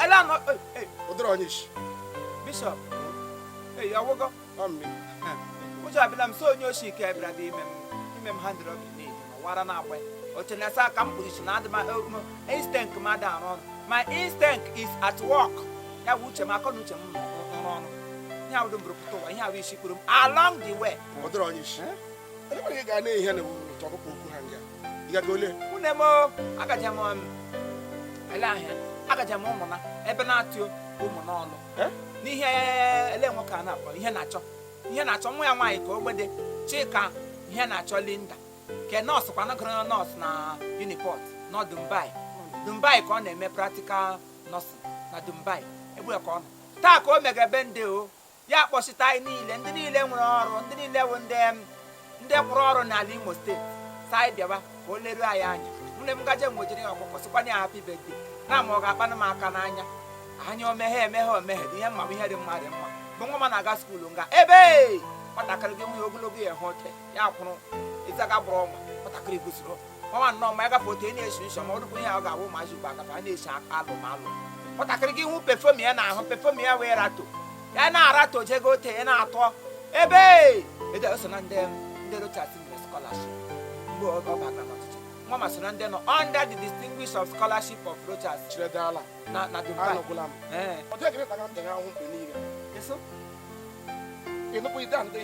Ele anọ Ụdịrị onye isi. Bishọp, ei, ọwụgọ. Ọ mmiri. Ụjọ abịala m so onye oshi ike bịara bịa ime m hand robbery n'ili ma wara na-agba ya. Oche na asa ka m kpuru isi na adị m instinct m ada arụ ọrụ. My instinct is at work. Ya bụ uche m, akọ na uche m nrụ ọrụ. Ihe awụdụ mbụrụ pụta ụwa, ihe awụ isi kpuru m along the way. Ụdịrị onye isi. Ele nwere ị ga na-ehi na otu ọkụkọ okwu ha nga. Ị gaga ole? Nwunye m, agaje m ele ahịa, agaje m ụmụna ebe na-atụ ụmụ n'ọlụ. N'ihe ele nwoke a na-akpọ ihe na-achọ, ihe na-achọ nwa ya nwaanyị ka ogbede Chika, ihe na-achọ Linda ke nọọsụ kwana gụrụ nọọsụ na Uniport nọ Dubai. Dubai ka ọ na-eme practical nursing na Dubai, egbe ka ọ nọ taa ka o mega ebe ndị o ya kpọchite anyị niile, ndị niile nwere ọrụ, ndị niile bụ ndị kwụrụ ọrụ n'ala Imo steeti, sa anyị bịawa ka o leruo anyị anya. Nne m gaje nwejere ya ọkụkọ, sịkwana ya happy birthday na ma ọ ga-akpanụ m aka n'anya anya. Omeghe emeghe omeghe dị ihe mma bụ ihe dị mma dị mma bụ nwa m na-aga school nga ebe nwatakịrị gị nwunye ogologo ya hụ ote ya kwụrụ ịzaga bụrụ ọma nwatakịrị guzoro nwa nnọọ ma ya gafe ote na-esi nsọ ma ọ dịkwa ihe ọ ga-awụ ụmụazị ugbo agafe a na-esi alụ ma alụ nwatakịrị gị hụ perfume ya na-ahụ perfume ya wee rato ya na-arato jego ote ya na-atọ ebe ede o so na ndị Rochas mere scholarship mgbe ọ batara n'ọchịchị. Nwa ma so na ndị nọ under the distinguished of scholarship of Rochas Chiredala. na Dubai. Anọgwụla m. Ee. Ọ dịghị kịrịta ntị ha ahụ mgbe niile. Eso. Ịnụkwa ide ndị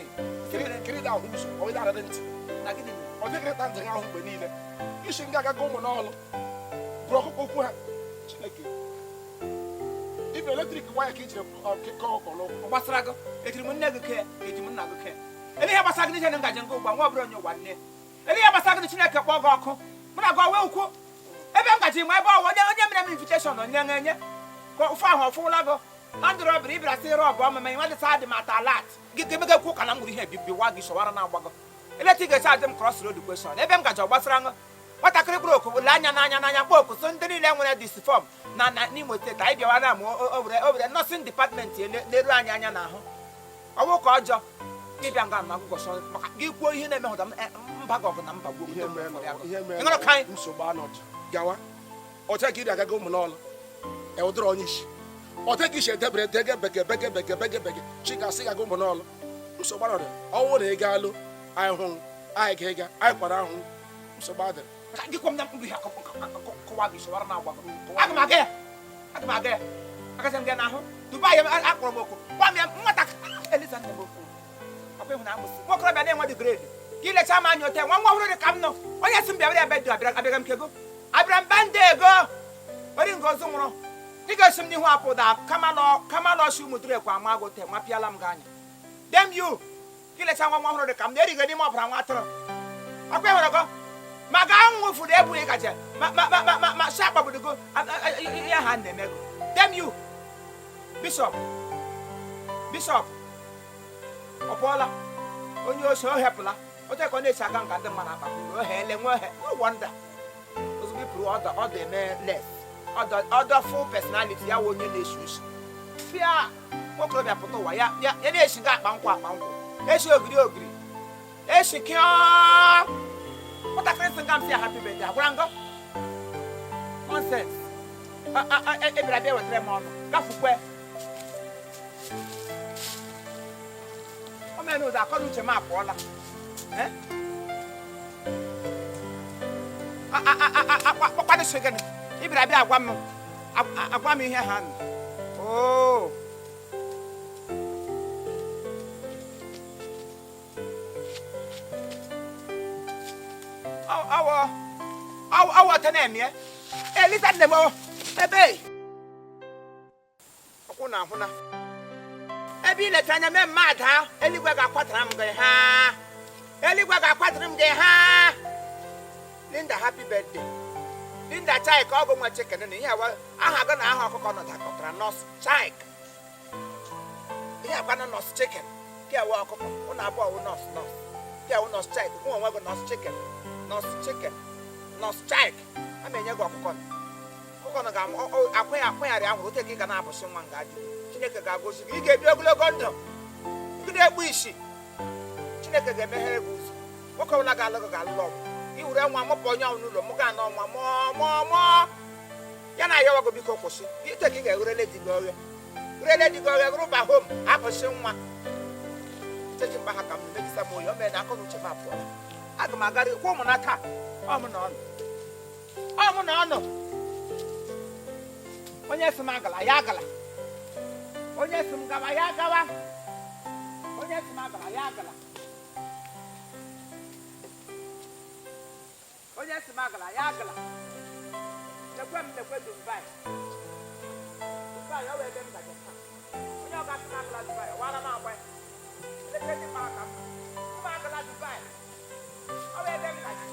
kịrịta ahụ ụzọ, ọ ịda arịrị ntị. Na gịnị mere? Ọ dịghị kịrịta ntị ha ahụ mgbe niile. Isi nga agaga ụmụ n'ọlụ. Bụrụ ọkụkọ okwu ha. Chineke. Ife electric wire ka i jiri kọọ ọkọ n'ụkwụ. Ọ gbasara gị? Ejiri m nne gị kee, eji m nna gị kee. Ele ihe gbasara gị n'ihe na ngaji nga ụgba nwa ọbụla onye ụwa nne. Ele ihe gbasara gị na Chineke kpọọ gị ọkụ. Mụ na gị ọwa ukwu. Ebe m gaji ma ebe ọwa onye mere m invitation onye nye ka ofe ahụ ọfụla gị. Hand robbery ịbịara sị rob ọmụma ị nwadịsa adị m ata alat. Gị ka emega ekwu ka na m gburu ihe biwa gị shọwara na-agbago. Eleta ị ga-esi adị m cross road question. Ebe m gaji ọ gbasara ṅụ. Nwatakịrị kpụrụ oku lee anya n'anya n'anya kpọọ oku so ndị niile nwere this form na n'Imo steeti anyị bịawa na ma o were nursing department leruo anyị anya n'ahụ. Ọ bụ ka ọjọọ ịbịa nga na akwụkwọ sọ maka gị kwuo ihe na-eme hụta mba gị ọgụ na mba gboo. Ihe mere ihe mere Ịṅụrụ ka anyị nsogbu anọdụ gawa ọcha ka iri agaga ụmụ n'ọlụ ụdịrị onye isi ọcha ka isi edebere dege bege bege bege bege bege chi ga-asị gaga ụmụ n'ọlụ nsogbu anọdụ ọnwụ na ịga alụ anyị hụ anyị ga-ịga anyị kwara ahụ nsogbu adịrị. Ka gị kwam na mkpụrụ ihe kọwa gị sọwara na agwa. Aga m aga ya, aga m aga ya, agaghị m gị n'ahụ Dubai. Akpọrọ m oku gwa m ya nwata Eliza nne m okwu ọkwa ịhụ na amụsị nwa okorobịa na-enwe dị grade ka ilecha m anya ote nwa nwa ọhụrụ dị ka m nọ onye si m bịara ebe dị abịara abịaga m kego abịara mba ndị ego ori nga ozu nwụrụ ị ga-esi m n'ihu apụ da kama lọshi ụmụ dịrị ekwe ama gị ote mapịala m gị anya dem you ka ilecha nwa nwa ọhụrụ dị ka m na-erighị n'ime ọbara nwa atụrụ ọkwa ịhụrụ gị ma gaa nwụfuru ebughị gaje ma ma ma ma ma ma shi akpagbudugo ihe ha na-eme gị dem you. Bishọp, bishọp ọ pụọla onye osi o hepụla otu ka ọ na-esi aga nga ndị mmadụ akpakpuru ohe ele nwe ohe. No wonder ozugbo ị pụrụ ọdọ ọdọ eme less ọdọ ọdọ full personality ya wụ onye na-esi usi fịa nwokorobịa pụta ụwa ya ya ya na-esi nga akpa nkwụ akpa nkwụ esi ogiri ogiri esi kịọ nwatakịrị sị nga m si ya happy birthday agwara ngọ nonsense ebịara bịa wetara m ọnụ gafukwe o mere n'ụzọ akọ na uche m apụọla. Eh? Akpakpadịsị gịnị ị bịara bịa agwa m agwa m ihe ha nọ oo awọ awọ te na-eme Eliza nne m ebe ọkwụ na ahụ na ebe ileta anya mee mma ada eluigwe ga-akwatara m gị ha eluigwe ga-akwatara m gị ha. Linda, happy birthday. Linda Chike ọgụ nwa chicken na ihe awa aha gị na aha ọkụkọ nọdakọtara nọọsụ Chike ihe akwa na nọọsụ chicken ka ewe ọkụkọ ụnụ abụọ wụ nọọsụ nọọsụ ka ewe nọọsụ Chike nwa onwe gị nọọsụ chicken nọọsụ chicken nọọsụ Chike a ma enye gị ọkụkọ ọkụkọ na ga-akwa ya akwagharị ahụrụ ote ka ị ga na-abụsị nwa nga adị Chineke ga-agọzi gị ị ga-ebi ogologo ndụ gị na-egbu isi Chineke ga-emeghere gị ụzọ nwoke ọbụla ga-alụ gị ga-alụ ọgwụ i were nwa mụpụ onye ọnwụ n'ụlọ mụ ga-anọ nwa mụọ mụọ mụọ Ya na ayọwago, biko kwụsị ite ka ị ga-egherele di gị oghe, rele di gị oghe, rụba home, hapụsị nwa. Chechi mgba ha ka m megisa m oyi. O mere na akọ na uche m apụọla. Aga m agarị kwa ụmụ na taa. Ọ mụ na ọnụ, ọ mụ na ọnụ. Onye sị m agala, ya agala. Onye sị m gawa, ya gawa. Onye sị m agala, ya agala. Onye sị m agala, ya agala. Lekwe m, lekwe Dubai. Dubai ọ wụ ebe m gaje taa. Onye ọ gasị m agala Dubai, ọ wara m agba ya. Elekere dị mkpa ka m sị m agala Dubai, ọ wụ ebe m gaje.